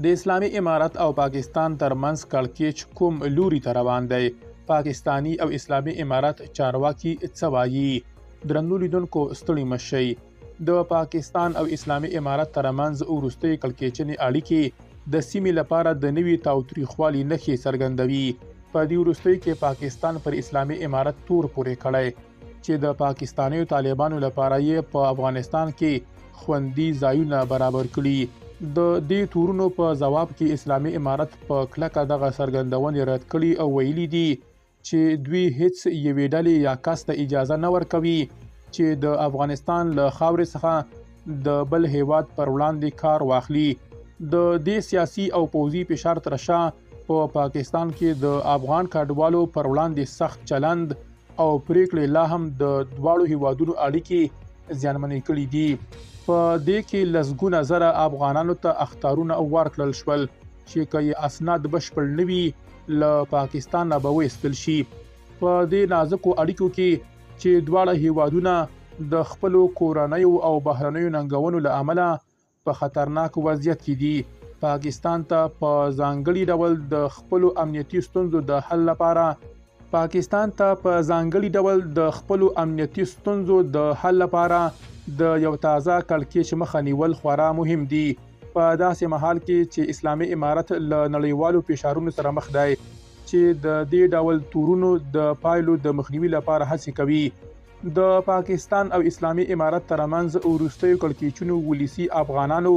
د اسلامي امارت او پاکستان ترمنځ کړکېچ کوم لوري ته روان دی؟ پاکستاني او اسلامي امارت چارواکي څه وایي؟ درنو لیدونکو، ستړي مه شئ. د پاکستان او اسلامي امارت ترمنځ وروستۍ کړکېچنې اړیکې د سیمې لپاره د نوي تاوتریخوالي نښې څرګندوي. په دې وروستیو کې پاکستان پر اسلامي امارت تور پورې کړی چې د پاکستانیو طالبانو لپاره یې په افغانستان کې خوندي ځایونه برابر کړي. د دې تورونو په ځواب کې اسلامي امارت په کلکه دغه څرګندونې رد کړي او ویلي دي چې دوی هیڅ یوې ډلې یا کس ته اجازه نه ورکوي چې د افغانستان له خاورې څخه د بل هیواد پر وړاندې کار واخلي. د دې سیاسي او پوځي فشار تر شا په پاکستان کې د افغان کډوالو پر وړاندې سخت چلند او پریکړې لا هم د دواړو هیوادونو اړیکې زیانمنې کړې دي. په دې کې لسګونه زره افغانانو ته اخطارونه ورکړل شول چې که یې اسناد بشپړ نه وي، له پاکستان نه به وایستل شي. په دې نازکو اړیکو کې چې دواړه هیوادونه د خپلو کورنیو او بهرنیو ننګونو له امله په خطرناک وضعیت کې دي، پاکستان ته په ځانګړي ډول د خپلو امنیتي ستونزو د حل لپاره پاکستان ته په ځانګړي ډول د خپلو امنیتي ستونزو د حل لپاره د یو تازه کړکېچ مخه نیول خورا مهم دي. په داسې مهال کې چې اسلامي امارت له نړیوالو فشارونو سره مخ دی چې د دې ډول تورونو د پایلو د مخنیوي لپاره هڅې کوي. د پاکستان او اسلامي امارت ترمنځ وروستیو کړکېچونو ولسي افغانانو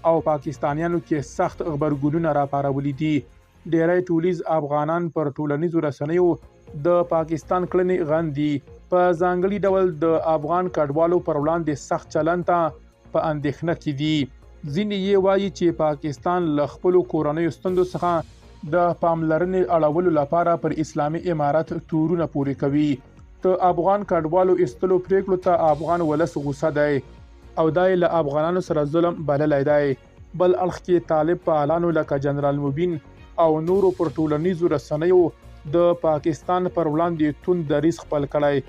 او پاکستانیانو کې سخت غبرګونونه راپارولي دي. ډیری ټولیز افغانان پر ټولنیزو رسنیو د پاکستان کړنې غندي، په ځانګړي ډول د افغان کډوالو پر وړاندې سخت چلند ته په اندېښنه کې دي. ځینې یې وایي چې پاکستان له خپلو کورنیو ستونزو څخه د پاملرنې اړولو لپاره پر اسلامي امارت تورونه پورې کوي. د افغان کډوالو ایستلو پریکړو ته افغان ولس غوسه دی او دا یې له افغانانو سره ظلم بللی دی. بل اړخ کې طالب فعالانو لکه جنرال مبین او نورو پر ټولنیزو رسنیو د پاکستان پر وړاندې توند دریځ خپل کړی.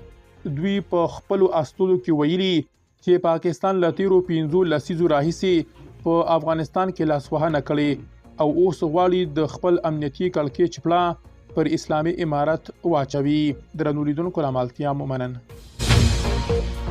دوی په خپلو استولو کې ویلي چې پاکستان له تیرو 15 لسیزو راهیسې په افغانستان کې لاسوهنه کړې او اوس غواړي د خپل امنیتي کړکېچ پړه پر اسلامي امارت واچوي. درنو لیدونکو، له مالتیا مو مننه.